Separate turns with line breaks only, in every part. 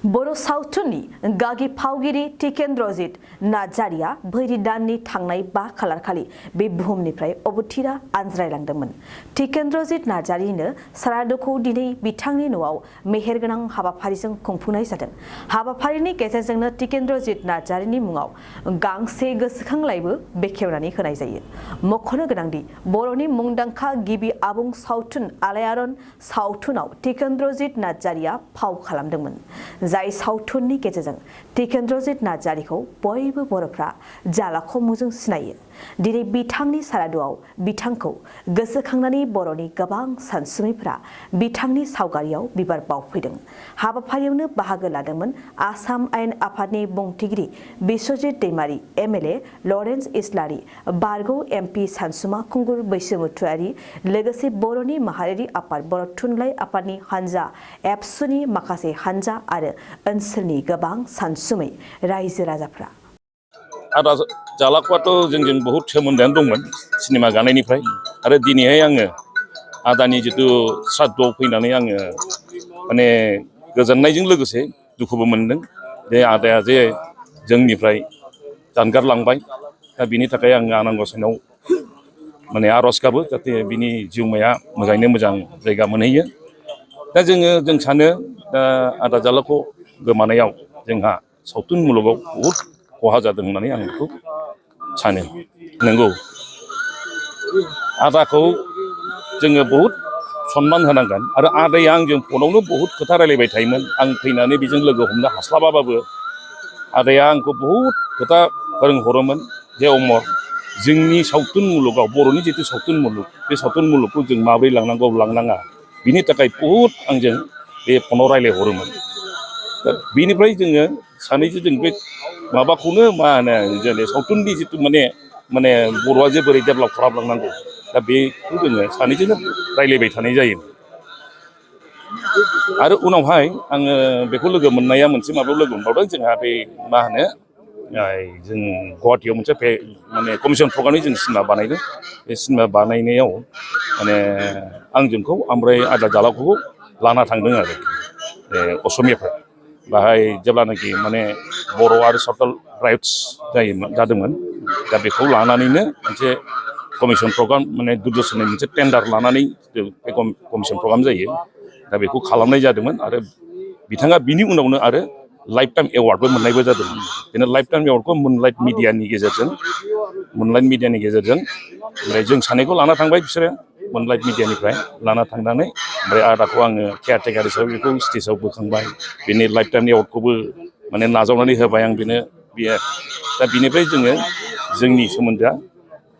बर' सावथुननि गागि फावगिरि टिकेन्द्रजित नार्जारिया बैरि दाननि थांनाय 5 खालार खालि बे बुहुमनिफ्राय अबथिरा आनज्रायलांदोंमोन। टिकेन्द्रजित नार्जारिनो सारादुखौ दिनै बिथांनि न'आव मेहेरगोनां हाबाफारिजों खुंफुंनाय जादों। हाबाफारिनि गेजेरजोंनो टिकेन्द्रजित नार्जारिनि मुङाव गांसे गोसोखांलाइबो बेखेवनानै होनाय जायो। मख'नो गोनांदि बर'नि मुंदांखा गिबि आबुं सावथुन आलायारन सावथुनाव टिकेन्द्रजित नार्जारिया फाव खालामदोंमोन। जाय सावथुननि गेजेरजों टिकेन्द्रजित नार्जारिखौ बयबो बर'फ्रा जालाखौ मुंजों सिनायो। दिनै बिथांनि सारादुआव बिथांखौ गोसोखांनानै बर'नि गोबां सानसुमैफोरा बिथांनि सावगारियाव बिबार बावफैदों। हाबाफारियावनो बाहागो लादोंमोन आसाम आयेन आफादनि बुंथिगिरि बिश्वजित दैमारी, एमएलए लरेन्स इस्लारि, बारग' एमपि सानसुमा खुंगुर बैसोमुथुआरि, लोगोसे बर'नि माहारियारि आफाद बर' थुनलाइ आफादनि हानजा एबसुनि माखासे हानजा आरो ओनसोलनि गोबां सानसुमै रायजो राजाफ्रा।
आदा जालाखौआथ' जोंजों बहुत सोमोन्दोआनो दंमोन सिनेमा गानायनिफ्राय आरो दिनैहाय आङो आदानि जितु श्राद्धआव फैनानै आङो माने गोजोननायजों लोगोसे दुखुबो मोनदों जे आदाया जे जोंनिफ्राय जानगारलांबाय। दा बिनि थाखाय आङो आनान गसाइनाव माने आर'ज गाबो जाहाथे बिनि जिउमाया मोजाङैनो मोजां जायगा मोनहैयो। दा जों सानो दा आदा जालाखौ गोमानायाव जोंहा सावथुन मुलुगाव बहुद खहा जादों होननानै आं बेखौ सानो। नंगौ आदाखौ जोङो बहुद सनमान होनांगोन आरो आदाया आंजों फनावनो बहुद खोथा रायलायबाय थायोमोन। आं फैनानै बेजों लोगो हमनो हास्लाबाबाबो आदाया आंखौ बहुद खोथा फोरोंहरोमोन जे अमर जोंनि सावथुन मुलुगाव बर'नि जितु सावथुन मुलुग बे सावथुन मुलुगखौ जों माबोरै लांनांगौ लांनाङा बिनि थाखाय बहुद आंजों बे फनाव रायलायहरोमोन। दा बेनिफ्राय जोङो सानैजों जों बे माबाखौनो मा होनो जोंनि सावथुननि जितु माने बर'आ जे बोरै डेभेलप खालामलांनांगौ दा बेखौ जोङो सानैजोंनो रायलायबाय थानाय जायो। आरो उनावहाय आङो बेखौ लोगो मोननाया मोनसे माबायाव लोगो मोनबावदों जोंहा बे मा होनो जों गुवाहाटियाव मोनसे माने कमिसन प्रग्रामनि जों सिनेमा बानायदों। बे सिनेमा बानायनायाव माने आंजोंखौ ओमफ्राय आदा जालाखौबो लाना थांदों आरो असमियाफोर बाहाय जेब्लानाखि माने बर' आरो सावथाल राइट्स जादोंमोन। दा बेखौ लानानैनो मोनसे कमिसन प्रग्राम माने दुरदर्शननि मोनसे टेन्डार लानानै बे कमिसन प्रग्राम जायो। दा बेखौ खालामनाय जादोंमोन आरो बिथाङा बिनि उनावनो आरो लाइफ टाइम एवार्डबो मोननायबो जादोंमोन। बिदिनो लाइफ टाइम एवार्डखौ मुनलाइट मिडियानि गेजेरजों ओमफ्राय जों सानैखौ लाना थांबाय बिसोरो मुनलाइट मिडियानिफ्राय लाना थांनानै ओमफ्राय आदाखौ आङो केयारटेकार हिसाबै बेखौ स्टेजाव बोखांबाय। बेनि लाइफ टाइम एवार्डखौबो माने नाजावनानै होबाय आं बेनो बियो। दा बिनिफ्राय जोंनि सोमोन्दोआ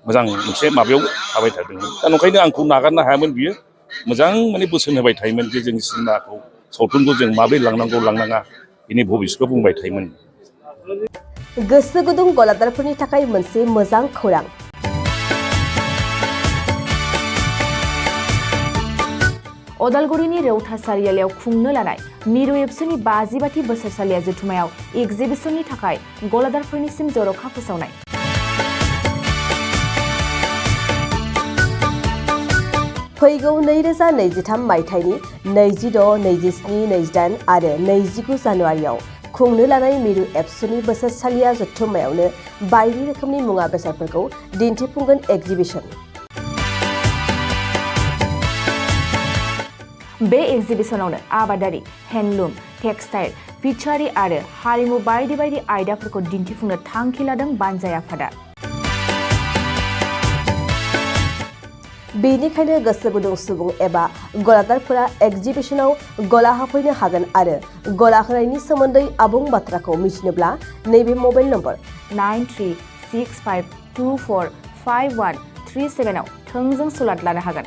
मोजां मोनसे माबायाव थाबाय थादोंमोन। दा नंखायनो आंखौ नागारनो हायामोन बियो मोजां माने बोसोन होबाय थायोमोन जे जोंनि सिनेमाखौ सावथुनखौ जों माबोरै लांनांगौ लांनाङा बिनि भबिसखौ बुंबाय थायोमोन।
गोसो गुदुं गलादारफोरनि थाखाय मोनसे मोजां खौरां। अदालगुरिनि रौता सारियालियाव खुंनो लानाय मिरु एबसुनि 50 बोसोरसालिया जथुमायाव एगजिबिसननि थाखाय गलादारफोरनिसिम जर'खा फोसावनाय। फैगौ 2023 मायथाइनि 26, 27, 28 आरो 29 जानुवारियाव खुंनो लानाय मिरु एबसुनि बोसोरसालिया जथुम्मायावनो बायदि रोखोमनि मुवा बेसादफोरखौ दिन्थिफुंगोन एगजिबिसन। बे एगजिबिसनावनो आबादारि, हेन्डलुम, टेक्सटाइल, फिचारि आरो हारिमु बायदि बायदि आयदाफोरखौ दिन्थिफुंनो थांखि लादों बानजाय आफादा। बेनिखायनो गोसो गुदुं सुबुं एबा गलादारफोरा एगजिबिसनाव गला होफैनो हागोन आरो गला होनायनि सोमोन्दै आबुं बाथ्राखौ मिथिनोब्ला नैबे मबाइल नम्बर 9365245137 आव थोंजों सुलाद लानो हागोन।